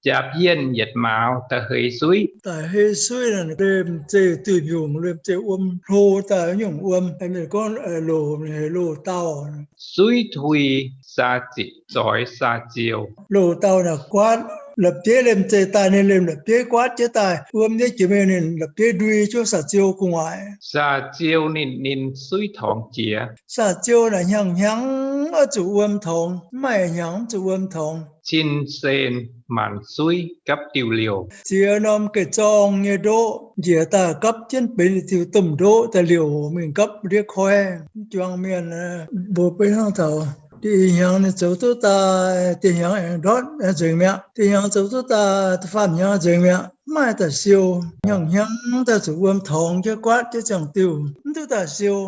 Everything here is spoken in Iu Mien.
Jaapv yienh yietc mauz da'heix suiv. Da'heix suiv naaic, leih m'zeiz duih mbiungc, leih m'zeiz wuom hlo daaih nyungc wuom, ninh gorngv loc, heuc loz-dauh. Suiv tuix saa ziqc zoix saa-ziou. Loz-dauh naaic guaatv la'bieiv, leih m'zeiz daaih ninh leih la'bieiv guaatv jienv daaih, wuom nyei jiex mingh ninh la'bieiv ndui jienv saa-ziou gu'nguaaic. Saa-ziou ninh, ninh suiv torngx jiex. Saa-ziou naaic hnyangx-hnyangx oix zuqc wuom torngx, mv maaih hnyangx mv zuqc wuom torngx. Cin sen maanc suiv gapv diuh liouc. Ziex norm geh zorng nyei ndoqv njiec daaih gapv jienv benx diuh domh ndoqv daaih liouc mingh gapv ndiev koiv. Mv juang mienh mbuo beiv hnangv taux diuh i hnyangx ninh zoux duqv daaih, diuh hnyangx aengx ndortv nzengc mi'aqv. Diuh hnyangx zoux duqv daaih, da'faam hnyangx nzengc mi'aqv. Mv maaih daaih siou, hnyangx-hnyangx daaih zuqc wuom torngx jienv guaatv jienv ziangh diuh, mv duqv daaih siou.